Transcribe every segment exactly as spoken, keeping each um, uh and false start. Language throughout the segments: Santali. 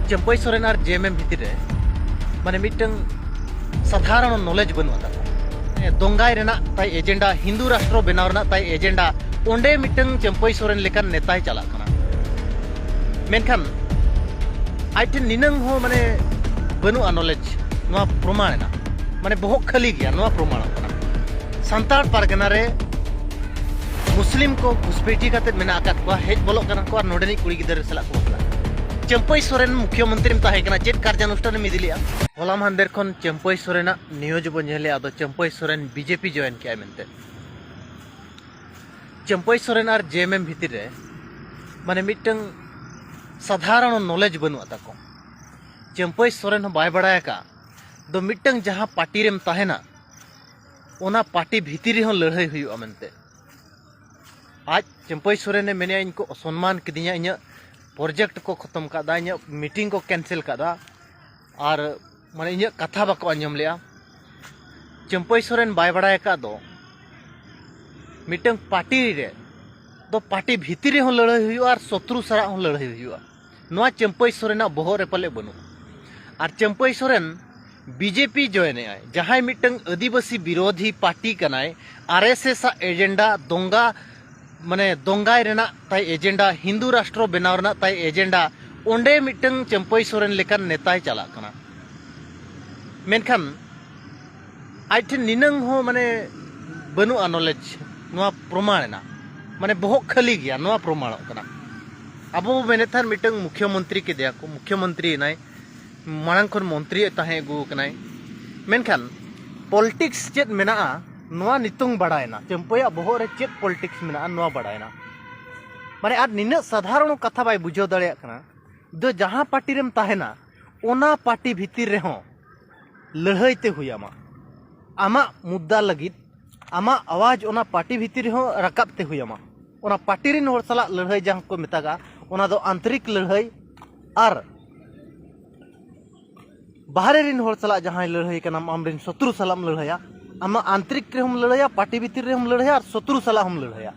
ᱪᱟᱹᱢᱯᱟᱹᱭ ᱥᱚᱨᱮᱱ ᱟᱨ ᱡᱮ ᱮᱢ ᱮᱢ ᱵᱷᱤᱛᱤᱨ ᱨᱮ ᱢᱟᱱᱮ ᱢᱤᱫᱴᱟᱝ ᱥᱟᱫᱷᱟᱨᱚᱱ ᱱᱚᱞᱮᱡᱽ ᱵᱟᱹᱱᱩᱜ ᱟᱠᱟᱫᱟ᱾ ᱫᱚᱝᱜᱟᱭ ᱨᱮᱱᱟᱜ ᱛᱟᱭ ᱮᱡᱮᱱᱰᱟ, ᱦᱤᱱᱫᱩ ᱨᱟᱥᱴᱨᱚ ᱵᱮᱱᱟᱣ ᱨᱮᱱᱟᱜ ᱛᱟᱭ ᱮᱡᱮᱱᱰᱟ, ᱚᱸᱰᱮ ᱢᱤᱫᱴᱟᱝ ᱪᱟᱹᱢᱯᱟᱹᱭ ᱥᱚᱨᱮᱱ ᱞᱮᱠᱟᱱ ᱱᱮᱛᱟᱭ ᱪᱟᱞᱟᱜ ᱠᱟᱱᱟ᱾ ᱢᱮᱱᱠᱷᱟᱱ ᱟᱡ ᱴᱷᱮᱱ ᱱᱤᱱᱟᱹᱝ ᱦᱚᱸ ᱢᱟᱱᱮ ᱵᱟᱹᱱᱩᱜᱼᱟ ᱱᱚᱞᱮᱡᱽ, ᱱᱚᱣᱟ ᱯᱨᱚᱢᱟᱬ ᱮᱱᱟ᱾ ᱢᱟᱱᱮ ᱵᱚᱦᱚᱜ ᱠᱷᱟᱹᱞᱤ ᱜᱮᱭᱟ, ᱱᱚᱣᱟ ᱯᱨᱚᱢᱟᱬᱚᱜ ᱠᱟᱱᱟ᱾ ᱥᱟᱱᱛᱟᱲ ᱯᱟᱨᱜᱟᱱᱟ ᱨᱮ ᱢᱩᱥᱞᱤᱢ ᱠᱚ ᱜᱷᱩᱥᱯᱮᱴᱤ ᱠᱟᱛᱮ ᱢᱮᱱᱟᱜ ᱟᱠᱟᱫ ᱠᱚᱣᱟ, ᱦᱮᱡ ᱵᱚᱞᱚᱜ ᱠᱟᱱᱟ ᱠᱚ ᱟᱨ ᱱᱚᱰᱮᱱᱤᱡ ᱠᱩᱲᱤ ᱜᱤᱫᱽᱨᱟᱹ ᱥᱟᱞᱟᱜ ᱠᱚ ᱵᱟᱯᱞᱟᱜ ᱠᱟᱱᱟ᱾ ᱪᱟᱹᱢᱯᱟᱹᱭ ᱥᱚᱨᱮᱱ ᱢᱩᱠᱷᱭᱚᱢᱚᱱᱛᱨᱤᱢ ᱛᱟᱦᱮᱸ ᱠᱟᱱᱟ, ᱪᱮᱫ ᱠᱟᱨᱡᱟᱱᱩᱥᱴᱷᱟᱱᱮᱢ ᱤᱫᱤ ᱞᱮᱜᱼᱟ? ᱦᱚᱞᱟ ᱢᱟᱦᱫᱮᱨ ᱠᱷᱚᱱ ᱪᱟᱹᱢᱯᱟᱹᱭ ᱥᱚᱨᱮᱱᱟᱜ ᱱᱤᱭᱩᱡᱽ ᱵᱚᱱ ᱧᱮᱞᱮᱜᱼᱟ, ᱟᱫᱚ ᱪᱟᱹᱢᱯᱟᱹᱭ ᱥᱚᱨᱮᱱ ᱵᱤᱡᱮᱯᱤ ᱡᱚᱭᱮᱱ ᱠᱮᱜᱼᱟᱭ ᱢᱮᱱᱛᱮ᱾ ᱪᱟᱹᱢᱯᱟᱹᱭ ᱥᱚᱨᱮᱱ ᱟᱨ ᱡᱮ ᱮᱢ ᱮᱢ ᱵᱷᱤᱛᱤᱨ ᱨᱮ ᱢᱟᱱᱮ ᱢᱤᱫᱴᱟᱝ ᱥᱟᱫᱷᱟᱨᱚᱱ ᱱᱚᱞᱮᱡᱽ ᱵᱟᱹᱱᱩᱜ ᱟᱛᱟᱠᱚ᱾ ᱪᱟᱹᱢᱯᱟᱹᱭ ᱥᱚᱨᱮᱱ ᱦᱚᱸ ᱵᱟᱭ ᱵᱟᱲᱟᱭ ᱟᱠᱟᱫ ᱫᱚ ᱢᱤᱫᱴᱟᱝ ᱡᱟᱦᱟᱸ ᱯᱟᱨᱴᱤ ᱨᱮᱢ ᱛᱟᱦᱮᱱᱟ, ᱚᱱᱟ ᱯᱟᱨᱴᱤ ᱵᱷᱤᱛᱤᱨ ᱨᱮᱦᱚᱸ ᱞᱟᱹᱲᱦᱟᱹᱭ ᱦᱩᱭᱩᱜᱼᱟ ᱢᱮᱱᱛᱮ᱾ ᱟᱡ ᱪᱟᱹᱢᱯᱟᱹᱭ ᱥᱚᱨᱮᱱᱮ ᱢᱮᱱᱮᱜᱼᱟ, "ᱤᱧ ᱠᱚ ᱚᱥᱚᱱᱢᱟᱱ ᱠᱤᱫᱤᱧᱟ, ᱤᱧᱟᱹᱜ ᱯᱨᱚᱡᱮᱠᱴ ᱠᱚ ᱠᱷᱚᱛᱚᱢ ᱠᱟᱫᱟ, ᱤᱧᱟᱹᱜ ᱢᱤᱴᱤᱝ ᱠᱚ ᱠᱮᱱᱥᱮᱞ ᱠᱟᱫᱟ, ᱟᱨ ᱢᱟᱱᱮ ᱤᱧᱟᱹᱜ ᱠᱟᱛᱷᱟ ᱵᱟᱠᱚ ᱟᱸᱡᱚᱢ ᱞᱮᱜᱼᱟ᱾" ᱪᱟᱹᱢᱯᱟᱹᱭ ᱥᱚᱨᱮᱱ ᱵᱟᱭ ᱵᱟᱲᱟᱭ ᱟᱠᱟᱫ ᱫᱚ ᱢᱤᱫᱴᱟᱝ ᱯᱟᱨᱴᱤ ᱨᱮ ᱫᱚ ᱯᱟᱨᱴᱤ ᱵᱷᱤᱛᱤᱨ ᱨᱮᱦᱚᱸ ᱞᱟᱹᱲᱦᱟᱹᱭ ᱦᱩᱭᱩᱜᱼᱟ ᱟᱨ ᱥᱚᱛᱨᱩ ᱥᱟᱞᱟᱜ ᱦᱚᱸ ᱞᱟᱹᱲᱦᱟᱹᱭ ᱦᱩᱭᱩᱜᱼᱟ᱾ ᱱᱚᱣᱟ ᱪᱟᱹᱢᱯᱟᱹᱭ ᱥᱚᱨᱮᱱᱟᱜ ᱵᱚᱦᱚᱜ ᱨᱮ ᱯᱟᱞᱮ ᱵᱟᱹᱱᱩᱜᱼᱟ᱾ ᱟᱨ ᱪᱟᱹᱢᱯᱟᱹᱭ ᱥᱚᱨᱮᱱ ᱵᱤᱡᱮᱯᱤ ᱡᱚᱭᱮᱱᱮᱜᱼᱟᱭ, ᱡᱟᱦᱟᱸᱭ ᱢᱤᱫᱴᱟᱝ ᱟᱹᱫᱤᱵᱟᱹᱥᱤ ᱵᱤᱨᱳᱫᱷᱤ ᱯᱟᱨᱴᱤ ᱠᱟᱱᱟᱭ, ᱟᱨ ᱮᱥ ᱮᱥ ᱟᱜ ᱮᱡᱮᱱᱰᱟ, ᱫᱚᱝᱜᱟ ᱢᱟᱱᱮ ᱫᱚᱝᱜᱟᱭ ᱨᱮᱱᱟᱜ ᱛᱟᱭ ᱮᱡᱮᱱᱰᱟ, ᱦᱤᱱᱫᱩ ᱨᱟᱥᱴᱨᱚ ᱵᱮᱱᱟᱣ ᱨᱮᱱᱟᱜ ᱛᱟᱭ ᱮᱡᱮᱱᱰᱟ, ᱚᱸᱰᱮ ᱢᱤᱫᱴᱟᱝ ᱪᱟᱹᱢᱯᱟᱹᱭ ᱥᱚᱨᱮᱱ ᱞᱮᱠᱟᱱ ᱱᱮᱛᱟᱭ ᱪᱟᱞᱟᱜ ᱠᱟᱱᱟ᱾ ᱢᱮᱱᱠᱷᱟᱱ ᱟᱡ ᱴᱷᱮᱱ ᱱᱤᱱᱟᱹᱝ ᱦᱚᱸ ᱢᱟᱱᱮ ᱵᱟᱹᱱᱩᱜᱼᱟ ᱱᱚᱞᱮᱡᱽ, ᱱᱚᱣᱟ ᱯᱨᱚᱢᱟᱬ ᱮᱱᱟ᱾ ᱢᱟᱱᱮ ᱵᱚᱦᱚᱜ ᱠᱷᱟᱹᱞᱤ ᱜᱮᱭᱟ, ᱱᱚᱣᱟ ᱯᱨᱚᱢᱟᱬᱚᱜ ᱠᱟᱱᱟ᱾ ᱟᱵᱚ ᱵᱚ ᱢᱮᱱᱮᱫ ᱛᱟᱦᱮᱸᱫ ᱢᱤᱫᱴᱟᱝ ᱢᱩᱠᱷᱭᱚᱢᱚᱱᱛᱨᱤ ᱠᱮᱫᱮᱭᱟ ᱠᱚ, ᱢᱩᱠᱷᱭᱚᱢᱚᱱᱛᱨᱤ ᱮᱱᱟᱭ, ᱢᱟᱲᱟᱝ ᱠᱷᱚᱱ ᱢᱚᱱᱛᱨᱤ ᱮ ᱛᱟᱦᱮᱸ ᱟᱹᱜᱩ ᱟᱠᱟᱱᱟᱭ᱾ ᱢᱮᱱᱠᱷᱟᱱ ᱯᱚᱞᱤᱴᱤᱠᱥ ᱪᱮᱫ ᱢᱮᱱᱟᱜᱼᱟ, ᱱᱚᱣᱟ ᱱᱤᱛᱚᱝ ᱵᱟᱲᱟᱭᱮᱱᱟ᱾ ᱪᱟᱹᱢᱯᱟᱹᱭᱟᱜ ᱵᱚᱦᱚᱜ ᱨᱮ ᱪᱮᱫ ᱯᱚᱞᱤᱴᱤᱠᱥ ᱢᱮᱱᱟᱜᱼᱟ, ᱱᱚᱣᱟ ᱵᱟᱲᱟᱭᱮᱱᱟ᱾ ᱢᱟᱱᱮ ᱟᱨ ᱱᱤᱱᱟᱹᱜ ᱥᱟᱫᱷᱟᱨᱚᱱ ᱠᱟᱛᱷᱟ ᱵᱟᱭ ᱵᱩᱡᱷᱟᱹᱣ ᱫᱟᱲᱮᱭᱟᱜ ᱠᱟᱱᱟ᱾ ᱫᱚ ᱡᱟᱦᱟᱸ ᱯᱟᱨᱴᱤ ᱨᱮᱢ ᱛᱟᱦᱮᱱᱟ, ᱚᱱᱟ ᱯᱟᱨᱴᱤ ᱵᱷᱤᱛᱤᱨ ᱨᱮᱦᱚᱸ ᱞᱟᱹᱲᱦᱟᱹᱭ ᱛᱮ ᱦᱩᱭ ᱟᱢᱟ᱾ ᱟᱢᱟᱜ ᱢᱩᱫᱽᱫᱟ ᱞᱟᱹᱜᱤᱫ ᱟᱢᱟᱜ ᱟᱣᱟᱡᱽ ᱚᱱᱟ ᱯᱟᱨᱴᱤ ᱵᱷᱤᱛᱤᱨ ᱨᱮᱦᱚᱸ ᱨᱟᱠᱟᱵ ᱛᱮ ᱦᱩᱭ ᱟᱢᱟ᱾ ᱚᱱᱟ ᱯᱟᱨᱴᱤ ᱨᱮᱱ ᱦᱚᱲ ᱥᱟᱞᱟᱜ ᱞᱟᱹᱲᱦᱟᱹᱭ ᱡᱟᱦᱟᱸ ᱠᱚ ᱢᱮᱛᱟᱜᱼᱟ, ᱚᱱᱟ ᱫᱚ ᱟᱱᱛᱚᱨᱤᱠ ᱞᱟᱹᱲᱦᱟᱹᱭ᱾ ᱟᱨ ᱵᱟᱦᱨᱮ ᱨᱮᱱ ᱦᱚᱲ ᱥᱟᱞᱟᱜ ᱡᱟᱦᱟᱸᱭ ᱞᱟᱹᱲᱦᱟᱹᱭ ᱠᱟᱱᱟᱢ, ᱟᱢ ᱨᱮᱱ ᱥᱚᱛᱨᱩ ᱥᱟᱞᱟᱜ ᱮᱢ ᱞᱟᱹᱲᱦᱟᱹᱭᱟ, ᱟᱢᱟᱜ ᱟᱱᱛᱚᱨᱤᱠ ᱨᱮᱦᱚᱸᱢ ᱞᱟᱹᱲᱦᱟᱹᱭᱟ, ᱯᱟᱨᱴᱤ ᱵᱷᱤᱛᱤᱨ ᱨᱮᱦᱚᱸᱢ ᱞᱟᱹᱲᱦᱟᱹᱭᱟ ᱟᱨ ᱥᱚᱛᱨᱩ ᱥᱟᱞᱟᱜ ᱦᱚᱸᱢ ᱞᱟᱹᱲᱦᱟᱹᱭᱟ᱾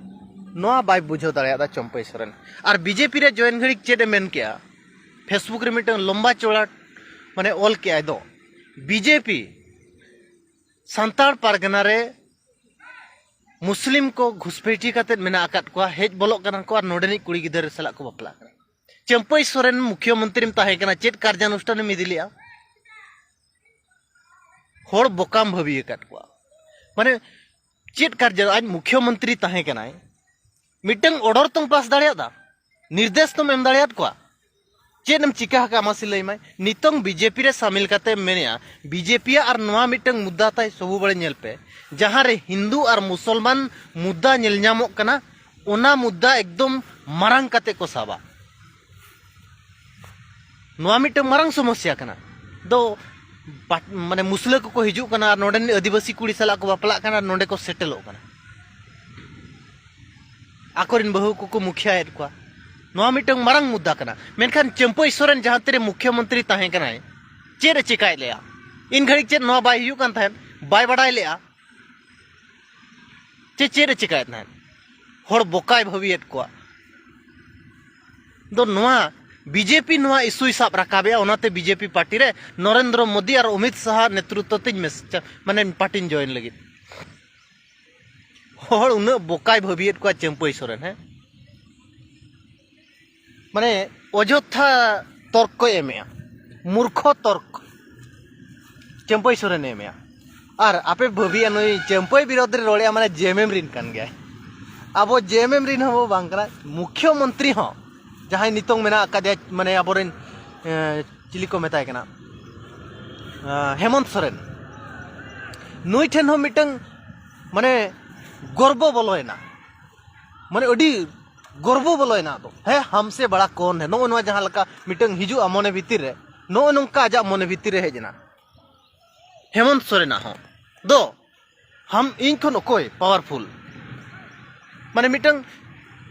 ᱱᱚᱣᱟ ᱵᱟᱭ ᱵᱩᱡᱷᱟᱹᱣ ᱫᱟᱲᱮᱭᱟᱫᱟ ᱪᱟᱹᱢᱯᱟᱹᱭ ᱥᱚᱨᱮᱱ᱾ ᱟᱨ ᱵᱤᱡᱮᱯᱤ ᱨᱮ ᱡᱚᱭᱮᱱ ᱜᱷᱟᱹᱲᱤᱡ ᱪᱮᱫ ᱮ ᱢᱮᱱ ᱠᱮᱜᱼᱟ? Facebook ᱨᱮ ᱢᱤᱫᱴᱟᱝ ᱞᱚᱢᱵᱟ ᱪᱚᱲᱟ ᱢᱟᱱᱮ ᱚᱞ ᱠᱮᱜᱼᱟᱭ ᱫᱚ, ᱵᱤᱡᱮᱯᱤ ᱥᱟᱱᱛᱟᱲ ᱯᱟᱨᱜᱟᱱᱟ ᱨᱮ ᱢᱩᱥᱞᱤᱢ ᱠᱚ ᱜᱷᱩᱥᱯᱮᱴᱤ ᱠᱟᱛᱮᱫ ᱢᱮᱱᱟᱜ ᱟᱠᱟᱫ ᱠᱚᱣᱟ, ᱦᱮᱡ ᱵᱚᱞᱚᱜ ᱠᱟᱱᱟ ᱠᱚ ᱟᱨ ᱱᱚᱰᱮᱱᱤᱡ ᱠᱩᱲᱤ ᱜᱤᱫᱽᱨᱟᱹ ᱥᱟᱞᱟᱜ ᱠᱚ ᱵᱟᱯᱞᱟᱜ ᱠᱟᱱᱟ᱾ ᱪᱟᱹᱢᱯᱟᱹᱭ ᱥᱚᱨᱮᱱ ᱢᱩᱠᱷᱭᱚᱢᱚᱱᱛᱨᱤᱢ ᱛᱟᱦᱮᱸ ᱠᱟᱱᱟ, ᱪᱮᱫ ᱠᱟᱨᱡᱟᱱᱩᱥᱴᱷᱟᱱᱮᱢ ᱤᱫᱤ ᱞᱮᱜᱼᱟ? ᱦᱚᱲ ᱵᱚᱠᱟᱢ ᱵᱷᱟᱹᱵᱤ ᱟᱠᱟᱫ ᱠᱚᱣᱟ᱾ ᱢᱟᱱᱮ ᱪᱮᱫ ᱠᱟᱨᱡᱟᱱ, ᱟᱡ ᱢᱩᱠᱷᱭᱚᱢᱚᱱᱛᱨᱤ ᱛᱟᱦᱮᱸ ᱠᱟᱱᱟᱭ, ᱢᱤᱫᱴᱟᱝ ᱚᱰᱟᱨ ᱛᱚᱢ ᱯᱟᱥ ᱫᱟᱲᱮᱭᱟᱫᱟ? ᱱᱤᱨᱫᱮᱥ ᱛᱚᱢ ᱮᱢ ᱫᱟᱲᱮᱭᱟᱫ ᱠᱚᱣᱟ? ᱪᱮᱫ ᱮᱢ ᱪᱤᱠᱟ ᱟᱠᱟᱫᱼᱟ ᱢᱟᱥᱮ ᱞᱟᱹᱭ ᱢᱟᱭ? ᱱᱤᱛᱚᱝ ᱵᱤᱡᱮᱯᱤ ᱨᱮ ᱥᱟᱢᱤᱞ ᱠᱟᱛᱮ ᱮᱢ ᱢᱮᱱᱮᱜᱼᱟ, ᱵᱤᱡᱮᱯᱤᱭᱟᱜ ᱟᱨ ᱱᱚᱣᱟ ᱢᱤᱫᱴᱟᱝ ᱢᱩᱫᱽᱫᱟ ᱛᱟᱭ ᱥᱚᱵᱩ ᱵᱟᱲᱮ ᱧᱮᱞ ᱯᱮ, ᱡᱟᱦᱟᱸ ᱨᱮ ᱦᱤᱱᱫᱩ ᱟᱨ ᱢᱩᱥᱚᱞᱢᱟᱱ ᱢᱩᱫᱽᱫᱟ ᱧᱮᱞ ᱧᱟᱢᱚᱜ ᱠᱟᱱᱟ, ᱚᱱᱟ ᱢᱩᱫᱽᱫᱟ ᱮᱠᱫᱚᱢ ᱢᱟᱨᱟᱝ ᱠᱟᱛᱮ ᱠᱚ ᱥᱟᱵᱟ᱾ ᱱᱚᱣᱟ ᱢᱤᱫᱴᱟᱝ ᱢᱟᱨᱟᱝ ᱥᱚᱢᱚᱥᱥᱟ ᱠᱟᱱᱟ᱾ ᱫᱚ ᱯᱟᱴ-, ᱢᱟᱱᱮ ᱢᱩᱥᱞᱟᱹ ᱠᱚᱠᱚ ᱦᱤᱡᱩᱜ ᱠᱟᱱᱟ ᱟᱨ ᱱᱚᱰᱮᱱ ᱟᱹᱫᱤᱵᱟᱹᱥᱤ ᱠᱩᱲᱤ ᱥᱟᱞᱟᱜ ᱠᱚ ᱵᱟᱯᱞᱟᱜ ᱠᱟᱱᱟ ᱟᱨ ᱱᱚᱰᱮ ᱠᱚ ᱥᱮᱴᱮᱞᱚᱜ ᱠᱟᱱᱟ᱾ ᱟᱠᱚᱨᱮᱱ ᱵᱟᱹᱦᱩ ᱠᱚᱠᱚ ᱢᱩᱠᱷᱤᱭᱟᱭᱮᱫ ᱠᱚᱣᱟ᱾ ᱱᱚᱣᱟ ᱢᱤᱫᱴᱟᱝ ᱢᱟᱨᱟᱝ ᱢᱩᱫᱽᱫᱟ ᱠᱟᱱᱟ᱾ ᱢᱮᱱᱠᱷᱟᱱ ᱪᱟᱹᱢᱯᱟᱹᱭ ᱥᱚᱨᱮᱱ ᱡᱟᱦᱟᱸ ᱛᱤᱨᱮ ᱢᱩᱠᱷᱭᱚᱢᱚᱱᱛᱨᱤ ᱛᱟᱦᱮᱸ ᱠᱟᱱᱟᱭ, ᱪᱮᱫ ᱮ ᱪᱮᱠᱟᱭᱮᱫ ᱞᱮᱭᱟ? ᱤᱱ ᱜᱷᱟᱹᱲᱤᱡ ᱪᱮᱫ ᱱᱚᱣᱟ ᱵᱟᱭ ᱦᱩᱭᱩᱜ ᱠᱟᱱ ᱛᱟᱦᱮᱸᱫ? ᱵᱟᱭ ᱵᱟᱰᱟᱭ ᱞᱮᱜᱼᱟ ᱪᱮ ᱪᱮᱫ ᱮ ᱪᱮᱠᱟᱭᱮᱫ ᱛᱟᱦᱮᱸᱫ? ᱦᱚᱲ ᱵᱚᱠᱟᱭ ᱵᱷᱟᱹᱵᱤᱭᱮᱫ ᱠᱚᱣᱟ᱾ ᱫᱚ ᱱᱚᱣᱟ ᱵᱤᱡᱮᱯᱤ ᱱᱚᱣᱟ ᱤᱥᱩᱭ ᱥᱟᱵ ᱨᱟᱠᱟᱵᱮᱜᱼᱟ, ᱚᱱᱟᱛᱮ ᱵᱤᱡᱮᱯᱤ ᱯᱟᱨᱴᱤ ᱨᱮ ᱱᱚᱨᱮᱱᱫᱨᱚ ᱢᱳᱫᱤ ᱟᱨ ᱚᱢᱤᱛ ᱥᱟᱦᱟ ᱱᱮᱛᱨᱤᱛᱵ ᱛᱮᱧ ᱢᱮᱥ-, ᱢᱟᱱᱮ ᱯᱟᱨᱴᱤᱧ ᱡᱚᱭᱮᱱ ᱞᱟᱹᱜᱤᱫ᱾ ᱦᱚᱲ ᱩᱱᱟᱹᱜ ᱵᱚᱠᱟᱭ ᱵᱷᱟᱹᱵᱤᱭᱮᱫ ᱠᱚᱣᱟ ᱪᱟᱹᱢᱯᱟᱹᱭ ᱥᱚᱨᱮᱱ, ᱦᱮᱸ? ᱢᱟᱱᱮ ᱚᱡᱚᱛᱷᱟ ᱛᱚᱨᱠ ᱠᱚᱭ ᱮᱢᱮᱜᱼᱟ, ᱢᱩᱨᱠᱷᱚ ᱛᱚᱨᱠ ᱪᱟᱹᱢᱯᱟᱹᱭ ᱥᱚᱨᱮᱱᱮ ᱮᱢᱮᱜᱼᱟ᱾ ᱟᱨ ᱟᱯᱮ ᱵᱷᱟᱹᱵᱤᱭᱟ, ᱱᱩᱭ ᱪᱟᱹᱢᱯᱟᱹᱭ ᱵᱤᱨᱳᱫᱷ ᱨᱮ ᱨᱚᱲᱮᱜᱼᱟ, ᱢᱟᱱᱮ ᱡᱮ ᱮᱢ ᱮᱢ ᱨᱤᱱ ᱠᱟᱱ ᱜᱮᱭᱟᱭ᱾ ᱟᱵᱚ ᱡᱮ ᱮᱢ ᱮᱢ ᱨᱤᱱ ᱦᱚᱸᱵᱚ ᱵᱟᱝ ᱠᱟᱱᱟ, ᱢᱩᱠᱷᱭᱚ ᱢᱚᱱᱛᱨᱤ ᱦᱚᱸ ᱡᱟᱦᱟᱸᱭ ᱱᱤᱛᱚᱝ ᱢᱮᱱᱟᱜ ᱟᱠᱟᱫᱮᱭᱟ, ᱢᱟᱱᱮ ᱟᱵᱚᱨᱮᱱ, ᱮᱸ, ᱪᱤᱞᱤ ᱠᱚ ᱢᱮᱛᱟᱭ ᱠᱟᱱᱟ, ᱮᱸ, ᱦᱮᱢᱚᱱᱛ ᱥᱚᱨᱮᱱ, ᱱᱩᱭ ᱴᱷᱮᱱ ᱦᱚᱸ ᱢᱤᱫᱴᱟᱝ ᱢᱟᱱᱮ ᱜᱚᱨᱵᱚ ᱵᱚᱞᱚᱭᱮᱱᱟ, ᱢᱟᱱᱮ ᱟᱹᱰᱤ ᱜᱚᱨᱵᱚ ᱵᱚᱞᱚᱭᱮᱱᱟ᱾ ᱟᱫᱚ ᱦᱮᱸ, ᱦᱟᱢᱥᱮ ᱵᱟᱲᱟ ᱠᱚᱱ ᱦᱮ, ᱱᱚᱜᱼᱚ ᱱᱚᱣᱟ ᱡᱟᱦᱟᱸ ᱞᱮᱠᱟ ᱢᱤᱫᱴᱟᱝ ᱦᱤᱡᱩᱜᱼᱟ ᱢᱚᱱᱮ ᱵᱷᱤᱛᱤᱨ ᱨᱮ, ᱱᱚᱜᱼᱚ ᱱᱚᱝᱠᱟ ᱟᱡᱟᱜ ᱢᱚᱱᱮ ᱵᱷᱤᱛᱤᱨ ᱨᱮ ᱦᱮᱡ ᱮᱱᱟ ᱦᱮᱢᱚᱱᱛ ᱥᱚᱨᱮᱱᱟᱜ ᱦᱚᱸ᱾ ᱫᱚ ᱦᱟᱢ ᱤᱧ ᱠᱷᱚᱱ ᱚᱠᱚᱭ ᱯᱟᱣᱟᱨᱯᱷᱩᱞ? ᱢᱟᱱᱮ ᱢᱤᱫᱴᱟᱝ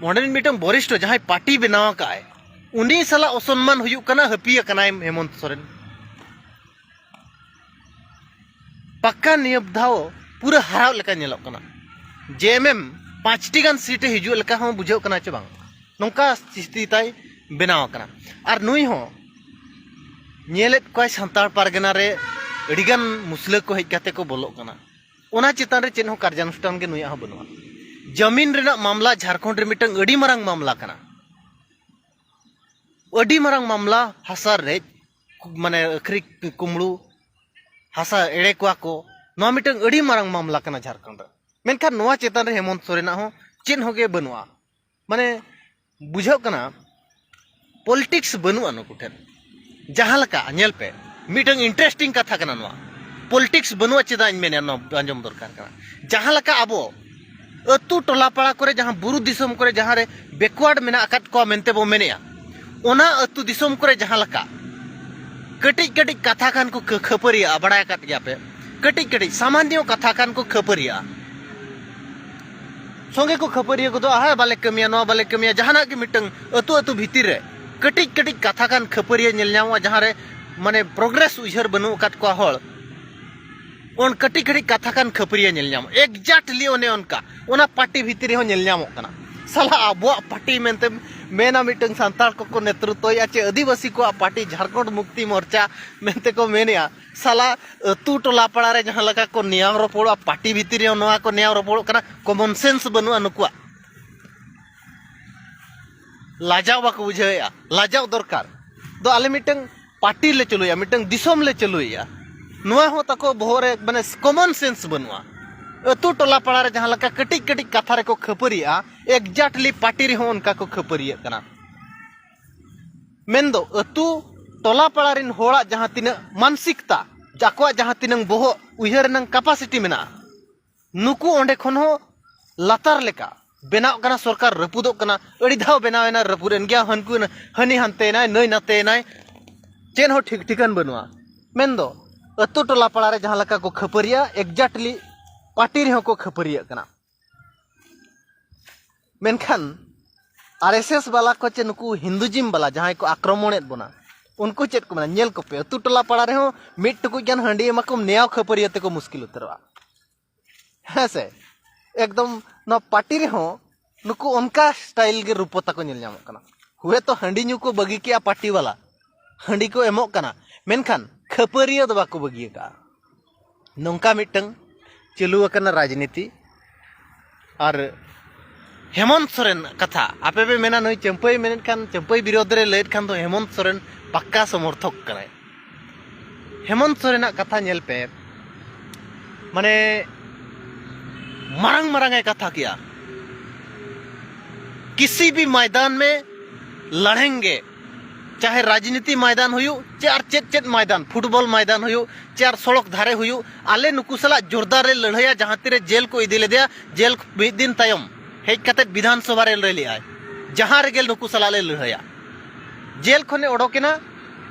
ᱚᱸᱰᱮᱱᱤᱡ ᱢᱤᱫᱴᱟᱝ ᱵᱚᱨᱤᱥᱴᱷᱚ ᱡᱟᱦᱟᱸᱭ ᱯᱟᱨᱴᱤ ᱵᱮᱱᱟᱣ ᱟᱠᱟᱫ ᱟᱭ, ᱩᱱᱤ ᱥᱟᱞᱟᱜ ᱚᱥᱚᱱᱢᱟᱱ ᱦᱩᱭᱩᱜ ᱠᱟᱱᱟ, ᱦᱟᱹᱯᱤ ᱟᱠᱟᱱᱟᱭ ᱦᱮᱢᱚᱱᱛ ᱥᱚᱨᱮᱱ᱾ ᱯᱟᱠᱠᱟ ᱱᱤᱭᱟᱹ ᱫᱷᱟᱣ ᱯᱩᱨᱟᱹ ᱦᱟᱨᱟᱣ ᱞᱮᱠᱟ ᱧᱮᱞᱚᱜ ᱠᱟᱱᱟ᱾ ᱡᱮ ᱮᱢ ᱮᱢ ᱯᱟᱸᱪᱴᱤ ᱜᱟᱱ ᱥᱤᱴ ᱮ ᱦᱤᱡᱩᱜ ᱞᱮᱠᱟ ᱦᱚᱸ ᱵᱩᱡᱷᱟᱹᱜ ᱠᱟᱱᱟ ᱪᱮ ᱵᱟᱝ, ᱱᱚᱝᱠᱟ ᱥᱛᱷᱤᱛᱤ ᱛᱟᱭ᱾ ᱵᱮᱱᱟᱣ ᱟᱠᱟᱱᱟ᱾ ᱟᱨ ᱱᱩᱭ ᱦᱚᱸ ᱧᱮᱞᱮᱫ ᱠᱚᱣᱟᱭ ᱥᱟᱱᱛᱟᱲ ᱯᱟᱨᱜᱟᱱᱟ ᱨᱮ ᱟᱹᱰᱤᱜᱟᱱ ᱢᱩᱥᱞᱟᱹ ᱠᱚ ᱦᱮᱡ ᱠᱟᱛᱮ ᱠᱚ ᱵᱚᱞᱚᱜ ᱠᱟᱱᱟ᱾ ᱚᱱᱟ ᱪᱮᱛᱟᱱ ᱨᱮ ᱪᱮᱫ ᱦᱚᱸ ᱠᱟᱨᱡᱟᱱᱩᱥᱴᱷᱟᱱ ᱜᱮ ᱱᱩᱭᱟᱜ ᱦᱚᱸ ᱵᱟᱹᱱᱩᱜᱼᱟ᱾ ᱡᱟᱢᱤᱱ ᱨᱮᱱᱟᱜ ᱢᱟᱢᱞᱟ ᱡᱷᱟᱲᱠᱷᱚᱸᱰ ᱨᱮ ᱢᱤᱫᱴᱟᱝ ᱟᱹᱰᱤ ᱢᱟᱨᱟᱝ ᱢᱟᱢᱞᱟ ᱠᱟᱱᱟ᱾ ᱟᱹᱰᱤ ᱢᱟᱨᱟᱝ ᱢᱟᱢᱞᱟ, ᱦᱟᱥᱟ ᱨᱮᱡ, ᱢᱟᱱᱮ ᱟᱹᱠᱷᱨᱤ ᱠᱩᱢᱲᱩ, ᱦᱟᱥᱟ ᱮᱲᱮ ᱠᱚᱣᱟ ᱠᱚ, ᱱᱚᱣᱟ ᱢᱤᱫᱴᱟᱝ ᱟᱹᱰᱤ ᱢᱟᱨᱟᱝ ᱢᱟᱢᱞᱟ ᱠᱟᱱᱟ ᱡᱷᱟᱲᱠᱷᱚᱸᱰ ᱨᱮ᱾ ᱢᱮᱱᱠᱷᱟᱱ ᱱᱚᱣᱟ ᱪᱮᱛᱟᱱ ᱨᱮ ᱦᱮᱢᱚᱱᱛ ᱥᱚᱨᱮᱱᱟᱜ ᱦᱚᱸ ᱪᱮᱫ ᱦᱚᱸ ᱜᱮ ᱵᱟᱹᱱᱩᱜᱼᱟ᱾ ᱢᱟᱱᱮ ᱵᱩᱡᱷᱟᱹᱜ ᱠᱟᱱᱟ, ᱯᱚᱞᱤᱴᱤᱠᱥ ᱵᱟᱹᱱᱩᱜᱼᱟ ᱱᱩᱠᱩ ᱴᱷᱮᱱ᱾ ᱡᱟᱦᱟᱸ ᱞᱮᱠᱟ, ᱧᱮᱞ ᱯᱮ, ᱢᱤᱫᱴᱟᱝ ᱤᱱᱴᱟᱨᱮᱥᱴᱤᱝ ᱠᱟᱛᱷᱟ ᱠᱟᱱᱟ ᱱᱚᱣᱟ᱾ ᱯᱚᱞᱤᱴᱤᱠᱥ ᱵᱟᱹᱱᱩᱜᱼᱟ ᱪᱮᱫᱟᱜ ᱤᱧ ᱢᱮᱱᱮᱫᱼᱟ, ᱱᱚᱣᱟ ᱟᱸᱡᱚᱢ ᱫᱚᱨᱠᱟᱨ ᱠᱟᱱᱟ᱾ ᱡᱟᱦᱟᱸ ᱞᱮᱠᱟ ᱟᱵᱚ ᱟᱹᱛᱩ ᱴᱚᱞᱟ ᱯᱟᱲᱟ ᱠᱚᱨᱮ, ᱡᱟᱦᱟᱸ ᱵᱩᱨᱩ ᱫᱤᱥᱚᱢ ᱠᱚᱨᱮ ᱡᱟᱦᱟᱸ ᱨᱮ ᱵᱮᱠᱣᱟᱨᱰ ᱢᱮᱱᱟᱜ ᱟᱠᱟᱫ ᱠᱚᱣᱟ ᱢᱮᱱᱛᱮ ᱵᱚ ᱢᱮᱱᱮᱫᱼᱟ, ᱚᱱᱟ ᱟᱹᱛᱩ ᱫᱤᱥᱚᱢ ᱠᱚᱨᱮ ᱡᱟᱦᱟᱸ ᱞᱮᱠᱟ ᱠᱟᱹᱴᱤᱡ ᱠᱟᱹᱴᱤᱡ ᱠᱟᱛᱷᱟ ᱠᱷᱟᱱ ᱠᱚ ᱠᱷᱟᱹ-, ᱠᱷᱟᱹᱯᱟᱹᱨᱤᱭᱟᱹᱜᱼᱟ, ᱵᱟᱲᱟᱭ ᱟᱠᱟᱫ ᱜᱮᱭᱟ ᱯᱮ᱾ ᱠᱟᱹᱴᱤᱡ ᱠᱟᱹᱴᱤᱡ ᱥᱟᱢᱟᱱᱱᱚ ᱠᱟᱛᱷᱟ ᱠᱷᱟᱱ ᱠᱚ ᱠᱷᱟᱹᱯᱟᱹᱨᱤᱭᱟᱹᱜᱼᱟ, ᱥᱚᱸᱜᱮ ᱠᱚ ᱠᱷᱟᱹᱯᱟᱹᱨᱤᱭᱟᱹ ᱜᱚᱫᱚᱜᱼᱟ, "ᱦᱮᱸ, ᱵᱟᱞᱮ ᱠᱟᱹᱢᱤᱭᱟ, ᱱᱚᱣᱟ ᱵᱟᱞᱮ ᱠᱟᱹᱢᱤᱭᱟ", ᱡᱟᱦᱟᱱᱟᱜ ᱜᱮ ᱢᱤᱫᱴᱟᱝ ᱟᱹᱛᱩ ᱟᱹᱛᱩ ᱵᱷᱤᱛᱤᱨ ᱨᱮ ᱠᱟᱹᱴᱤᱡ ᱠᱟᱹᱴᱤᱡ ᱠᱟᱛᱷᱟ ᱠᱷᱟᱱ ᱠᱷᱟᱹᱯᱟᱹᱨᱤᱭᱟᱹ ᱧᱮᱞ ᱧᱟᱢᱚᱜᱼᱟ, ᱡᱟᱦᱟᱸ ᱨᱮ ᱢᱟᱱᱮ ᱯᱨᱚᱜᱽᱨᱮᱥ ᱩᱭᱦᱟᱹᱨ ᱵᱟᱹᱱᱩᱜ ᱟᱠᱟᱫ ᱠᱚᱣᱟ ᱦᱚᱲ᱾ ᱚᱱ ᱠᱟᱹᱴᱤᱡ ᱠᱟᱹᱴᱤᱡ ᱠᱟᱛᱷᱟ ᱠᱷᱟᱱ ᱠᱷᱟᱹᱯᱟᱹᱨᱤᱭᱟᱹ ᱧᱮᱞ ᱧᱟᱢᱚᱜᱼᱟ᱾ ᱮᱠᱡᱟᱠᱴᱞᱤ ᱚᱱᱮ ᱚᱱᱠᱟ ᱚᱱᱟ ᱯᱟᱨᱴᱤ ᱵᱷᱤᱛᱤᱨ ᱨᱮᱦᱚᱸ ᱧᱮᱞ ᱧᱟᱢᱚᱜ ᱠᱟᱱᱟ᱾ ᱥᱟᱞᱟ ᱟᱵᱚᱣᱟᱜ ᱯᱟᱨᱴᱤ ᱢᱮᱱᱛᱮ ᱢᱮᱱᱟ, ᱢᱤᱫᱴᱟᱝ ᱥᱟᱱᱛᱟᱲ ᱠᱚᱠᱚ ᱱᱮᱛᱨᱤᱛᱚᱭᱮᱫᱼᱟ ᱪᱮ ᱟᱹᱫᱤᱵᱟᱹᱥᱤ ᱠᱚᱣᱟᱜ ᱯᱟᱨᱴᱤ ᱡᱷᱟᱲᱠᱷᱚᱸᱰ ᱢᱩᱠᱛᱤ ᱢᱳᱨᱪᱟ ᱢᱮᱱᱛᱮ ᱠᱚ ᱢᱮᱱᱮᱫᱼᱟ᱾ ᱥᱟᱞᱟ ᱟᱹᱛᱩ ᱴᱚᱞᱟ ᱯᱟᱲᱟ ᱨᱮ ᱡᱟᱦᱟᱸ ᱞᱮᱠᱟ ᱠᱚ ᱱᱮᱭᱟᱣ ᱨᱚᱯᱚᱲᱚᱜᱼᱟ, ᱯᱟᱨᱴᱤ ᱵᱷᱤᱛᱤᱨ ᱨᱮᱦᱚᱸ ᱱᱚᱣᱟ ᱠᱚ ᱱᱮᱭᱟᱣ ᱨᱚᱯᱚᱲᱚᱜ ᱠᱟᱱᱟ᱾ ᱠᱚᱢᱚᱱ ᱥᱮᱱᱥ ᱵᱟᱹᱱᱩᱜᱼᱟ ᱱᱩᱠᱩᱣᱟᱜ᱾ ᱞᱟᱡᱟᱣ ᱵᱟᱠᱚ ᱵᱩᱡᱷᱟᱹᱣᱮᱫᱼᱟ᱾ ᱞᱟᱡᱟᱣ ᱫᱚᱨᱠᱟᱨ ᱫᱚ᱾ ᱟᱞᱮ ᱢᱤᱫᱴᱟᱝ ᱯᱟᱨᱴᱤ ᱞᱮ ᱪᱟᱹᱞᱩᱭᱟ, ᱢᱤᱫᱴᱟᱝ ᱫᱤᱥᱚᱢ ᱞᱮ ᱪᱟᱹᱞᱩᱭᱮᱫᱼᱟ, ᱱᱚᱣᱟ ᱦᱚᱸ ᱛᱟᱠᱚ ᱵᱚᱦᱚᱜ ᱨᱮ ᱢᱟᱱᱮ ᱠᱚᱢᱚᱱ ᱥᱮᱱᱥ ᱵᱟᱹᱱᱩᱜᱼᱟ᱾ ᱟᱹᱛᱩ ᱴᱚᱞᱟ ᱯᱟᱲᱟ ᱨᱮ ᱡᱟᱦᱟᱸ ᱞᱮᱠᱟ ᱠᱟᱹᱴᱤᱡ ᱠᱟᱹᱴᱤᱡ ᱠᱟᱛᱷᱟ ᱨᱮᱠᱚ ᱠᱷᱟᱹᱯᱟᱹᱨᱤᱭᱟᱜᱼᱟ, ᱮᱠᱡᱟᱠᱴᱞᱤ ᱯᱟᱨᱴᱤ ᱨᱮᱦᱚᱸ ᱚᱱᱠᱟ ᱠᱚ ᱠᱷᱟᱹᱯᱟᱹᱨᱤᱭᱟᱹᱜ ᱠᱟᱱᱟ᱾ ᱢᱮᱱᱫᱚ ᱟᱹᱛᱩ ᱴᱚᱞᱟ ᱯᱟᱲᱟ ᱨᱮᱱ ᱦᱚᱲᱟᱜ ᱡᱟᱦᱟᱸ ᱛᱤᱱᱟᱹᱜ ᱢᱟᱱᱥᱤᱠᱛᱟ, ᱟᱠᱚᱣᱟᱜ ᱡᱟᱦᱟᱸ ᱛᱤᱱᱟᱹᱝ ᱵᱚᱦᱚᱜ ᱩᱭᱦᱟᱹᱨ ᱨᱮᱱᱟᱝ ᱠᱮᱯᱟᱥᱤᱴᱤ ᱢᱮᱱᱟᱜᱼᱟ, ᱱᱩᱠᱩ ᱚᱸᱰᱮ ᱠᱷᱚᱱ ᱦᱚᱸ ᱞᱟᱛᱟᱨ ᱞᱮᱠᱟ ᱵᱮᱱᱟᱜ ᱠᱟᱱᱟ᱾ ᱥᱚᱨᱠᱟᱨ ᱨᱟᱹᱯᱩᱫᱚᱜ ᱠᱟᱱᱟ, ᱟᱹᱰᱤ ᱫᱷᱟᱣ ᱵᱮᱱᱟᱣ ᱮᱱᱟ, ᱨᱟᱹᱯᱩᱫ ᱮᱱ ᱜᱮᱭᱟ, ᱦᱟᱹᱱᱠᱩ ᱦᱟᱹᱱᱤ ᱦᱟᱱᱛᱮᱭᱮᱱᱟᱭ, ᱱᱟᱹᱭ ᱱᱟᱛᱮᱭᱮᱱᱟᱭ, ᱪᱮᱫ ᱦᱚᱸ ᱴᱷᱤᱠ ᱴᱷᱤᱠᱟᱹᱱ ᱵᱟᱹᱱᱩᱜᱼᱟ᱾ ᱢᱮᱱᱫᱚ ᱟᱹᱛᱩ ᱴᱚᱞᱟ ᱯᱟᱲᱟ ᱨᱮ ᱡᱟᱦᱟᱸ ᱞᱮᱠᱟ ᱠᱚ ᱠᱷᱟᱹᱯᱟᱹᱨᱤᱭᱟ, ᱮᱠᱡᱟᱠᱴᱞᱤ ᱯᱟᱨᱴᱤ ᱨᱮᱦᱚᱸ ᱠᱚ ᱠᱷᱟᱹᱯᱟᱹᱨᱤᱭᱟᱹᱜ ᱠᱟᱱᱟ᱾ ᱢᱮᱱᱠᱷᱟᱱ ᱟᱨ ᱮᱥ ᱮᱥ ᱵᱟᱞᱟ ᱠᱚ ᱪᱮ ᱱᱩᱠᱩ ᱦᱤᱱᱫᱩᱡᱤᱢ ᱵᱟᱞᱟ ᱡᱟᱦᱟᱸᱭ ᱠᱚ ᱟᱠᱨᱚᱢᱚᱬᱮᱫ ᱵᱚᱱᱟ, ᱩᱱᱠᱩ ᱪᱮᱫ ᱠᱚ ᱢᱮᱱᱟ? ᱧᱮᱞ ᱠᱚᱯᱮ, ᱟᱹᱛᱩ ᱴᱚᱞᱟ ᱯᱟᱲᱟ ᱨᱮᱦᱚᱸ ᱢᱤᱫ ᱴᱩᱠᱩᱡ ᱜᱟᱱ ᱦᱟᱺᱰᱤ ᱮᱢᱟ ᱠᱚᱢ, ᱱᱮᱭᱟᱣ ᱠᱷᱟᱹᱯᱟᱹᱨᱤᱭᱟᱹ ᱛᱮᱠᱚ ᱢᱩᱥᱠᱤᱞ ᱩᱛᱟᱹᱨᱚᱜᱼᱟ᱾ ᱦᱮᱸ ᱥᱮ? ᱮᱠᱫᱚᱢ ᱱᱚᱣᱟ ᱯᱟᱨᱴᱤ ᱨᱮᱦᱚᱸ ᱱᱩᱠᱩ ᱚᱱᱠᱟ ᱥᱴᱟᱭᱤᱞ ᱜᱮ ᱨᱩᱯᱚᱛᱟ ᱠᱚ ᱧᱮᱞ ᱧᱟᱢᱚᱜ ᱠᱟᱱᱟ᱾ ᱦᱩᱭ ᱛᱚ ᱦᱟᱺᱰᱤ ᱧᱩ ᱠᱚ ᱵᱟᱹᱜᱤ ᱠᱮᱜᱼᱟ ᱯᱟᱨᱴᱤ ᱵᱟᱞᱟ, ᱦᱟᱺᱰᱤ ᱠᱚ ᱮᱢᱚᱜ ᱠᱟᱱᱟ, ᱢᱮᱱᱠᱷᱟᱱ ᱠᱷᱟᱹᱯᱟᱹᱨᱤᱭᱟᱹ ᱫᱚ ᱵᱟᱠᱚ ᱵᱟᱹᱜᱤ ᱟᱠᱟᱫᱼᱟ᱾ ᱱᱚᱝᱠᱟ ᱢᱤᱫᱴᱟᱝ ᱪᱟᱹᱞᱩ ᱟᱠᱟᱱᱟ ᱨᱟᱡᱽᱱᱤᱛᱤ᱾ ᱟᱨ ᱦᱮᱢᱚᱱᱛ ᱥᱚᱨᱮᱱ ᱠᱟᱛᱷᱟ, ᱟᱯᱮ ᱯᱮ ᱢᱮᱱᱟ ᱱᱩᱭ ᱪᱟᱹᱢᱯᱟᱹᱭ ᱢᱮᱱᱮᱫ ᱠᱷᱟᱱ, ᱪᱟᱹᱢᱯᱟᱹᱭ ᱵᱤᱨᱳᱫᱷ ᱨᱮ ᱞᱟᱹᱭᱮᱫ ᱠᱷᱟᱱ ᱫᱚ ᱦᱮᱢᱚᱱᱛ ᱥᱚᱨᱮᱱ ᱯᱟᱠᱠᱟ ᱥᱚᱢᱚᱨᱛᱷᱚᱠ ᱠᱟᱱᱟᱭ᱾ ᱦᱮᱢᱚᱱᱛ ᱥᱚᱨᱮᱱᱟᱜ ᱠᱟᱛᱷᱟ ᱧᱮᱞ ᱯᱮ, ᱢᱟᱱᱮ ᱢᱟᱨᱟᱝ ᱢᱟᱨᱟᱝ ᱮ ᱠᱟᱛᱷᱟ ᱠᱮᱜᱼᱟ᱾ ᱠᱤᱥᱤ ᱵᱷᱤ ᱢᱚᱭᱫᱟᱱ ᱢᱮ ᱞᱟᱲᱮᱝᱜᱮ, ᱪᱟᱦᱮ ᱨᱟᱡᱽᱱᱤᱛᱤ ᱢᱚᱭᱫᱟᱱ ᱦᱩᱭᱩᱜ ᱪᱮ ᱟᱨ ᱪᱮᱫ ᱪᱮᱫ ᱢᱚᱭᱫᱟᱱ, ᱯᱷᱩᱴᱵᱚᱞ ᱢᱚᱭᱫᱟᱱ ᱦᱩᱭᱩᱜ ᱪᱮ ᱟᱨ ᱥᱚᱲᱚᱠ ᱫᱷᱟᱨᱮ ᱦᱩᱭᱩᱜ, ᱟᱞᱮ ᱱᱩᱠᱩ ᱥᱟᱞᱟᱜ ᱡᱳᱨᱫᱟᱨ ᱞᱮ ᱞᱟᱹᱲᱦᱟᱹᱭᱟ᱾ ᱡᱟᱦᱟᱸ ᱛᱤᱨᱮ ᱡᱮᱞ ᱠᱚ ᱤᱫᱤ ᱞᱮᱫᱮᱭᱟ, ᱡᱮᱞ ᱢᱤᱫ ᱫᱤᱱ ᱛᱟᱭᱚᱢ ᱦᱮᱡ ᱠᱟᱛᱮ ᱵᱤᱫᱷᱟᱱ ᱥᱚᱵᱷᱟ ᱨᱮ ᱞᱟᱹᱭ ᱞᱮᱜᱼᱟᱭ, ᱡᱟᱦᱟᱸ ᱨᱮᱜᱮ ᱱᱩᱠᱩ ᱥᱟᱞᱟᱜ ᱞᱮ ᱞᱟᱹᱲᱦᱟᱹᱭᱟ᱾ ᱡᱮᱞ ᱠᱷᱚᱱᱮ ᱚᱰᱚᱠᱮᱱᱟ,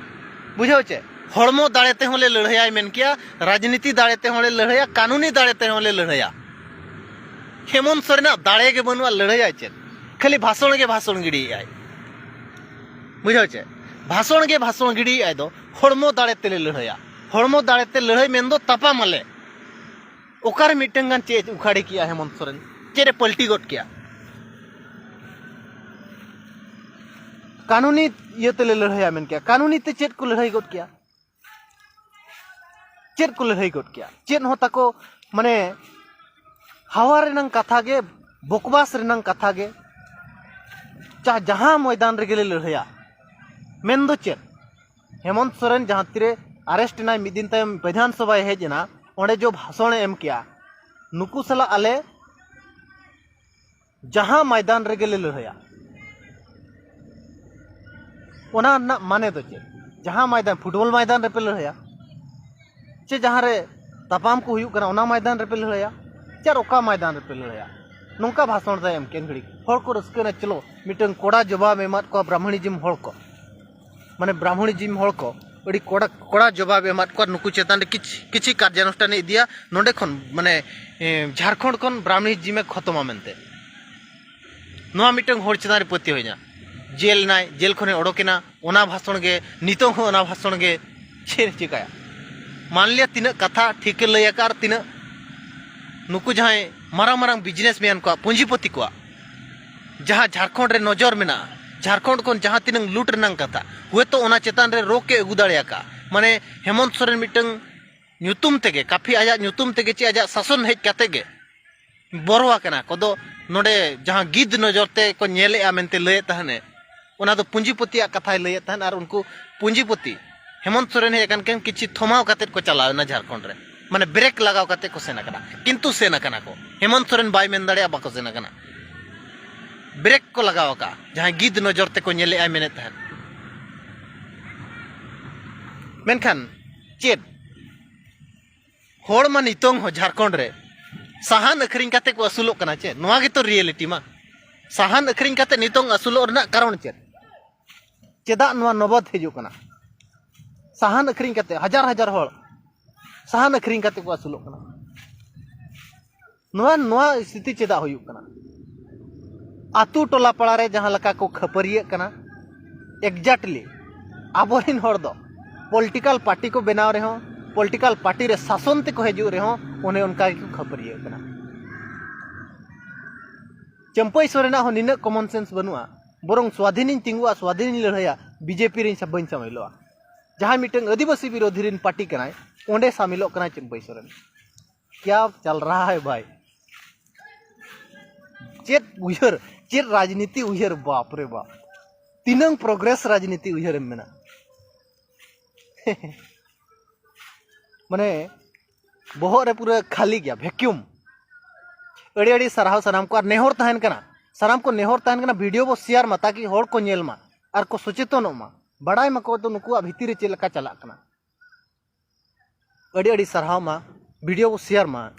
ᱵᱩᱡᱷᱟᱹᱣ ᱪᱮ? ᱦᱚᱲᱢᱚ ᱫᱟᱲᱮ ᱛᱮᱦᱚᱸ ᱞᱮ ᱞᱟᱹᱲᱦᱟᱹᱭᱟᱭ ᱢᱮᱱ ᱠᱮᱭᱟ, ᱨᱟᱡᱽᱱᱤᱛᱤ ᱫᱟᱲᱮ ᱛᱮᱦᱚᱸ ᱞᱮ ᱞᱟᱹᱲᱦᱟᱹᱭᱟ, ᱠᱟᱹᱱᱩᱱᱤ ᱫᱟᱲᱮ ᱛᱮᱦᱚᱸ ᱞᱮ ᱞᱟᱹᱲᱦᱟᱹᱭᱟ᱾ ᱦᱮᱢᱚᱱᱛ ᱥᱚᱨᱮᱱᱟᱜ ᱫᱟᱲᱮ ᱜᱮ ᱵᱟᱹᱱᱩᱜᱼᱟ, ᱞᱟᱹᱲᱦᱟᱹᱭᱟᱭ ᱪᱮᱫ? ᱠᱷᱟᱹᱞᱤ ᱵᱷᱟᱥᱚᱱ ᱜᱮ ᱵᱷᱟᱥᱚᱱ ᱜᱤᱰᱤᱭᱮᱜᱼᱟᱭ, ᱵᱩᱡᱷᱟᱹᱣ ᱪᱮ? ᱵᱷᱟᱥᱚᱱ ᱜᱮ ᱵᱷᱟᱥᱚᱱ ᱜᱤᱰᱤᱭᱮᱜᱼᱟᱭ ᱫᱚ, ᱦᱚᱲᱢᱚ ᱫᱟᱲᱮ ᱛᱮᱞᱮ ᱞᱟᱹᱲᱦᱟᱹᱭᱟ, ᱦᱚᱲᱢᱚ ᱫᱟᱲᱮ ᱛᱮ ᱞᱟᱹᱲᱦᱟᱹᱭ ᱢᱮᱱᱫᱚ ᱛᱟᱯᱟᱢᱟᱞᱮ᱾ ᱚᱠᱟᱨᱮ ᱢᱤᱫᱴᱟᱝ ᱜᱟᱱ ᱪᱮᱫ ᱩᱠᱷᱟᱹᱲᱤ ᱠᱮᱜᱼᱟ ᱦᱮᱢᱚᱱᱛ ᱥᱚᱨᱮᱱ? ᱪᱮᱫ ᱮ ᱯᱟᱞᱴᱤ ᱜᱚᱫ ᱠᱮᱜᱼᱟ? ᱠᱟᱹᱱᱩᱱᱤ ᱤᱭᱟᱹ ᱛᱮᱞᱮ ᱞᱟᱹᱲᱦᱟᱹᱭᱟ ᱢᱮᱱ ᱠᱮᱜᱼᱟ, ᱠᱟᱹᱱᱩᱱᱤ ᱛᱮ ᱪᱮᱫ ᱠᱚ ᱞᱟᱹᱲᱦᱟᱹᱭ ᱜᱚᱫ ᱠᱮᱜᱼᱟ? ᱪᱮᱫ ᱠᱚ ᱞᱟᱹᱲᱦᱟᱹᱭ ᱜᱚᱫ ᱠᱮᱜᱼᱟ? ᱪᱮᱫ ᱦᱚᱸ ᱛᱟᱠᱚ, ᱢᱟᱱᱮ, ᱦᱟᱣᱟ ᱨᱮᱱᱟᱝ ᱠᱟᱛᱷᱟ ᱜᱮ, ᱵᱚᱠᱵᱟᱥ ᱨᱮᱱᱟᱝ ᱠᱟᱛᱷᱟ ᱜᱮ᱾ ᱪᱟ-, ᱡᱟᱦᱟᱸ ᱢᱚᱭᱫᱟᱱ ᱨᱮᱜᱮ ᱞᱮ ᱞᱟᱹᱲᱦᱟᱹᱭᱟ᱾ ᱢᱮᱱ ᱫᱚ ᱪᱮᱫ? ᱦᱮᱢᱚᱱᱛ ᱥᱚᱨᱮᱱ ᱡᱟᱦᱟᱸ ᱛᱤᱨᱮ ᱟᱨᱮᱥᱴ ᱮᱱᱟᱭ, ᱢᱤᱫ ᱫᱤᱱ ᱛᱟᱭᱚᱢ ᱵᱤᱫᱷᱟᱱ ᱥᱚᱵᱷᱟᱭ ᱦᱮᱡ ᱮᱱᱟ, ᱚᱸᱰᱮ ᱡᱚ ᱵᱷᱟᱥᱚᱬ ᱮ ᱮᱢ ᱠᱮᱜᱼᱟ, ᱱᱩᱠᱩ ᱥᱟᱞᱟᱜ ᱟᱞᱮ ᱡᱟᱦᱟᱸ ᱢᱚᱭᱫᱟᱱ ᱨᱮᱜᱮ ᱞᱮ ᱞᱟᱹᱲᱦᱟᱹᱭᱟ᱾ ᱚᱱᱟ ᱨᱮᱱᱟᱜ ᱢᱟᱱᱮ ᱫᱚ ᱪᱮᱫ? ᱡᱟᱦᱟᱸ ᱢᱚᱭᱫᱟᱱ, ᱯᱷᱩᱴᱵᱚᱞ ᱢᱚᱭᱫᱟᱱ ᱨᱮᱯᱮ ᱞᱟᱹᱲᱦᱟᱹᱭᱟ, ᱪᱮ ᱡᱟᱦᱟᱸ ᱨᱮ ᱛᱟᱯᱟᱢ ᱠᱚ ᱦᱩᱭᱩᱜ ᱠᱟᱱᱟ, ᱚᱱᱟ ᱢᱚᱭᱫᱟᱱ ᱨᱮᱯᱮ ᱞᱟᱹᱲᱦᱟᱹᱭᱟ, ᱪᱮ ᱟᱨ ᱚᱠᱟ ᱢᱚᱭᱫᱟᱱ ᱨᱮᱯᱮ ᱞᱟᱹᱲᱦᱟᱹᱭᱟ? ᱱᱚᱝᱠᱟ ᱵᱷᱟᱥᱚᱬ ᱫᱟᱭ ᱮᱢ ᱠᱮᱫ ᱜᱷᱟᱹᱲᱤᱡ᱾ ᱦᱚᱲ ᱠᱚ ᱨᱟᱹᱥᱠᱟᱹᱭᱮᱱᱟ, ᱪᱚᱞᱚ, ᱢᱤᱫᱴᱟᱝ ᱠᱚᱲᱟ ᱡᱚᱵᱟᱵ ᱮᱢᱟᱫ ᱠᱚᱣᱟ ᱵᱨᱟᱦᱢᱚᱬᱤᱡᱤᱢ ᱦᱚᱲ ᱠᱚ, ᱢᱟᱱᱮ ᱵᱨᱟᱦᱢᱚᱬᱤᱡᱤᱢ ᱦᱚᱲ ᱠᱚ ᱟᱹᱰᱤ ᱠᱚᱲᱟ, ᱠᱚᱲᱟ ᱡᱚᱵᱟᱵ ᱮᱢᱟᱫ ᱠᱚᱣᱟ᱾ ᱱᱩᱠᱩ ᱪᱮᱛᱟᱱ ᱨᱮ ᱠᱤᱪᱷ-, ᱠᱤᱪᱷᱤ ᱠᱟᱨᱡᱟᱱᱩᱥᱴᱷᱟᱱ ᱤᱫᱤᱭᱟ ᱱᱚᱸᱰᱮ ᱠᱷᱚᱱ, ᱢᱟᱱᱮ, ᱮ, ᱡᱷᱟᱲᱠᱷᱚᱸᱰ ᱠᱷᱚᱱ ᱵᱨᱟᱦᱢᱚᱬᱤᱡᱤᱢ ᱮ ᱠᱷᱚᱛᱚᱢᱟ ᱢᱮᱱᱛᱮ᱾ ᱱᱚᱣᱟ ᱢᱤᱫᱴᱟᱝ ᱦᱚᱲ ᱪᱮᱛᱟᱱ ᱨᱮ ᱯᱟᱹᱛᱭᱟᱹᱣ ᱦᱮᱡ ᱮᱱᱟ᱾ ᱡᱮᱞ ᱮᱱᱟᱭ, ᱡᱮᱞ ᱠᱷᱚᱱᱮ ᱚᱰᱚᱠᱮᱱᱟ, ᱚᱱᱟ ᱵᱷᱟᱥᱚᱬ ᱜᱮ, ᱱᱤᱛᱚᱝ ᱦᱚᱸ ᱚᱱᱟ ᱵᱷᱟᱥᱚᱬ ᱜᱮ᱾ ᱪᱮᱫ ᱮ ᱪᱤᱠᱟᱹᱭᱟ? ᱢᱟᱱᱞᱤᱭᱟ ᱛᱤᱱᱟᱹᱜ ᱠᱟᱛᱷᱟ ᱴᱷᱤᱠᱮ ᱞᱟᱹᱭ ᱟᱠᱟᱫ ᱟᱨ ᱛᱤᱱᱟᱹᱜ ᱱᱩᱠᱩ ᱡᱟᱦᱟᱸᱭ ᱢᱟᱨᱟᱝ ᱢᱟᱨᱟᱝ ᱵᱤᱡᱽᱱᱮᱥ ᱢᱮᱱ ᱠᱚᱣᱟᱜ, ᱯᱩᱸᱡᱤᱯᱚᱛᱤ ᱠᱚᱣᱟᱜ, ᱡᱟᱦᱟᱸ ᱡᱷᱟᱲᱠᱷᱚᱸᱰ ᱨᱮ ᱱᱚᱡᱚᱨ ᱢᱮᱱᱟᱜᱼᱟ, ᱡᱷᱟᱲᱠᱷᱚᱸᱰ ᱠᱷᱚᱱ ᱡᱟᱦᱟᱸ ᱛᱤᱱᱟᱹᱝ ᱞᱩᱴ ᱨᱮᱱᱟᱝ ᱠᱟᱛᱷᱟ, ᱦᱚᱭᱛᱳ ᱚᱱᱟ ᱪᱮᱛᱟᱱ ᱨᱮ ᱨᱳᱠ ᱮ ᱟᱹᱜᱩ ᱫᱟᱲᱮ ᱟᱠᱟᱫᱼᱟ᱾ ᱢᱟᱱᱮ ᱦᱮᱢᱚᱱᱛ ᱥᱚᱨᱮᱱ ᱢᱤᱫᱴᱟᱝ ᱧᱩᱛᱩᱢ ᱛᱮᱜᱮ, ᱠᱟᱹᱯᱷᱤ ᱟᱭᱟᱜ ᱧᱩᱛᱩᱢ ᱛᱮᱜᱮ ᱪᱮ ᱟᱡᱟᱜ ᱥᱟᱥᱚᱱ ᱦᱮᱡ ᱠᱟᱛᱮ ᱜᱮ ᱵᱚᱨᱚ ᱟᱠᱟᱱᱟ ᱠᱚᱫᱚ᱾ ᱱᱚᱰᱮ ᱡᱟᱦᱟᱸ ᱜᱤᱫ ᱱᱚᱡᱚᱨ ᱛᱮ ᱠᱚ ᱧᱮᱞᱮᱜᱼᱟ ᱢᱮᱱᱛᱮ ᱞᱟᱹᱭᱮᱫ ᱛᱟᱦᱮᱱᱮ, ᱚᱱᱟ ᱫᱚ ᱯᱩᱸᱡᱤᱯᱚᱛᱤᱭᱟᱜ ᱠᱟᱛᱷᱟᱭ ᱞᱟᱹᱭᱮᱫ ᱛᱟᱦᱮᱱ᱾ ᱟᱨ ᱩᱱᱠᱩ ᱯᱩᱸᱡᱤᱯᱚᱛᱤ ᱦᱮᱢᱚᱱᱛ ᱥᱚᱨᱮᱱ ᱦᱮᱡ ᱟᱠᱟᱱ ᱠᱷᱟᱱ ᱠᱤᱪᱷᱩ ᱛᱷᱚᱢᱟᱣ ᱠᱟᱛᱮ ᱠᱚ ᱪᱟᱞᱟᱣ ᱮᱱᱟ ᱡᱷᱟᱲᱠᱷᱚᱸᱰ ᱨᱮ, ᱢᱟᱱᱮ ᱵᱨᱮᱠ ᱞᱟᱜᱟᱣ ᱠᱟᱛᱮ ᱠᱚ ᱥᱮᱱ ᱟᱠᱟᱱᱟ, ᱠᱤᱱᱛᱩ ᱥᱮᱱ ᱟᱠᱟᱱᱟ ᱠᱚ᱾ ᱦᱮᱢᱚᱱᱛ ᱥᱚᱨᱮᱱ ᱵᱟᱭ ᱢᱮᱱ ᱫᱟᱲᱮᱭᱟᱜᱼᱟ ᱵᱟᱠᱚ ᱥᱮᱱ ᱟᱠᱟᱱᱟ, ᱵᱨᱮᱠ ᱠᱚ ᱞᱟᱜᱟᱣ ᱟᱠᱟᱫᱼᱟ ᱡᱟᱦᱟᱸᱭ ᱜᱤᱫ ᱱᱚᱡᱚᱨ ᱛᱮᱠᱚ ᱧᱮᱞᱮᱜᱼᱟᱭ ᱢᱮᱱᱮᱫ ᱛᱟᱦᱮᱸᱫ᱾ ᱢᱮᱱᱠᱷᱟᱱ ᱪᱮᱫ ᱦᱚᱲ ᱢᱟ ᱱᱤᱛᱚᱝ ᱦᱚᱸ ᱡᱷᱟᱲᱠᱷᱚᱸᱰ ᱨᱮ ᱥᱟᱦᱟᱱ ᱟᱹᱠᱷᱨᱤᱧ ᱠᱟᱛᱮ ᱠᱚ ᱟᱹᱥᱩᱞᱚᱜ ᱠᱟᱱᱟ᱾ ᱪᱮᱫ ᱱᱚᱣᱟ ᱜᱮᱛᱚ ᱨᱤᱭᱮᱞᱤᱴᱤ ᱢᱟ? ᱥᱟᱦᱟᱱ ᱟᱹᱠᱷᱨᱤᱧ ᱠᱟᱛᱮ ᱱᱤᱛᱚᱝ ᱟᱹᱥᱩᱞᱚᱜ ᱨᱮᱱᱟᱜ ᱠᱟᱨᱚᱱ ᱪᱮᱫ? ᱪᱮᱫᱟᱜ ᱱᱚᱣᱟ ᱱᱚᱵᱚᱫ ᱦᱤᱡᱩᱜ ᱠᱟᱱᱟ? ᱥᱟᱦᱟᱱ ᱟᱹᱠᱷᱨᱤᱧ ᱠᱟᱛᱮ ᱦᱟᱡᱟᱨ ᱦᱟᱡᱟᱨ ᱦᱚᱲ ᱥᱟᱦᱟᱱ ᱟᱹᱠᱷᱨᱤᱧ ᱠᱟᱛᱮ ᱠᱚ ᱟᱹᱥᱩᱞᱚᱜ ᱠᱟᱱᱟ᱾ ᱱᱚᱣᱟ ᱱᱚᱣᱟ ᱥᱛᱷᱤᱛᱤ ᱪᱮᱫᱟᱜ ᱦᱩᱭᱩᱜ ᱠᱟᱱᱟ? ᱟᱛᱳ ᱴᱚᱞᱟ ᱯᱟᱲᱟ ᱨᱮ ᱡᱟᱦᱟᱸ ᱞᱮᱠᱟ ᱠᱚ ᱠᱷᱟᱹᱯᱟᱹᱨᱤᱭᱟᱹᱜ ᱠᱟᱱᱟ, ᱮᱠᱡᱮᱠᱴᱞᱤ ᱟᱵᱚᱨᱮᱱ ᱦᱚᱲ ᱫᱚ ᱯᱚᱞᱤᱴᱤᱠᱟᱞ ᱯᱟᱨᱴᱤ ᱠᱚ ᱵᱮᱱᱟᱣ ᱨᱮᱦᱚᱸ, ᱯᱚᱞᱤᱴᱤᱠᱟᱞ ᱯᱟᱨᱴᱤ ᱨᱮ ᱥᱟᱥᱚᱱ ᱛᱮᱠᱚ ᱦᱤᱡᱩᱜ ᱨᱮᱦᱚᱸ, ᱚᱱᱮ ᱚᱱᱠᱟ ᱜᱮᱠᱚ ᱠᱷᱟᱹᱯᱟᱹᱨᱤᱭᱟᱹᱜ ᱠᱟᱱᱟ᱾ ᱪᱟᱹᱢᱯᱟᱹᱭ ᱥᱚᱨᱮᱱᱟᱜ ᱦᱚᱸ ᱱᱤᱱᱟᱹᱜ ᱠᱚᱢᱚᱱ ᱥᱮᱱᱥ ᱵᱟᱹᱱᱩᱜᱼᱟ, ᱵᱚᱨᱚᱝ ᱥᱣᱟᱫᱷᱤᱱᱤᱧ ᱛᱤᱸᱜᱩᱜᱼᱟ, ᱥᱣᱟᱫᱷᱤᱱᱤᱧ ᱞᱟᱹᱲᱦᱟᱹᱭᱟ, ᱵᱤᱡᱮᱯᱤ ᱨᱮᱧ ᱥᱟ- ᱵᱟᱹᱧ ᱥᱟᱢᱤᱞᱚᱜᱼᱟ᱾ ᱡᱟᱦᱟᱸᱭ ᱢᱤᱫᱴᱟᱝ ᱟᱹᱫᱤᱵᱟᱹᱥᱤ ᱵᱤᱨᱳᱫᱷᱤ ᱨᱮᱱ ᱯᱟᱨᱴᱤ ᱠᱟᱱᱟᱭ, ᱚᱸᱰᱮ ᱥᱟᱢᱤᱞᱚᱜ ᱠᱟᱱᱟᱭ ᱪᱟᱹᱢᱯᱟᱹᱭ ᱥᱚᱨᱮᱱ᱾ ᱠᱭᱟ ᱪᱟᱞ ᱨᱟᱦᱟ ᱦᱟᱭ ᱵᱷᱟᱭ? ᱪᱮᱫ ᱩᱭᱦᱟᱹᱨ, ᱪᱮᱫ ᱨᱟᱡᱽᱱᱤᱛᱤ ᱩᱭᱦᱟᱹᱨ, ᱵᱟᱯ ᱨᱮ ᱵᱟᱯ᱾ ᱛᱤᱱᱟᱹᱝ ᱯᱨᱚᱜᱨᱮᱥ ᱨᱟᱡᱽᱱᱤᱛᱤ ᱩᱭᱦᱟᱹᱨᱮᱢ ᱢᱮᱱᱟ? ᱢᱟᱱᱮ ᱵᱚᱦᱚᱜ ᱨᱮ ᱯᱩᱨᱟᱹ ᱠᱷᱟᱹᱞᱤ ᱜᱮᱭᱟ, ᱵᱷᱮᱠᱤᱭᱩᱢ᱾ ᱟᱹᱰᱤ ᱟᱹᱰᱤ ᱥᱟᱨᱦᱟᱣ ᱥᱟᱱᱟᱢ ᱠᱚ, ᱟᱨ ᱱᱮᱦᱚᱨ ᱛᱟᱦᱮᱱ ᱠᱟᱱᱟ, ᱥᱟᱱᱟᱢ ᱠᱚ ᱱᱮᱦᱚᱨ ᱛᱟᱦᱮᱱ ᱠᱟᱱᱟ, ᱵᱷᱤᱰᱤᱭᱳ ᱵᱚ ᱥᱮᱭᱟᱨ ᱢᱟ, ᱛᱟᱠᱤ ᱦᱚᱲ ᱠᱚ ᱧᱮᱞ ᱢᱟ ᱟᱨ ᱠᱚ ᱥᱚᱪᱮᱛᱚᱱᱚᱜ ᱢᱟ, ᱵᱟᱲᱟᱭ ᱢᱟᱠᱚ ᱛᱚ ᱱᱩᱠᱩᱣᱟᱜ ᱵᱷᱤᱛᱤᱨ ᱨᱮ ᱪᱮᱫ ᱞᱮᱠᱟ ᱪᱟᱞᱟᱜ ᱠᱟᱱᱟ᱾ ᱟᱹᱰᱤ ᱟᱹᱰᱤ ᱥᱟᱨᱦᱟᱣ ᱢᱟ, ᱵᱷᱤᱰᱤᱭᱳ ᱵᱚ ᱥᱮᱭᱟᱨ ᱢᱟ᱾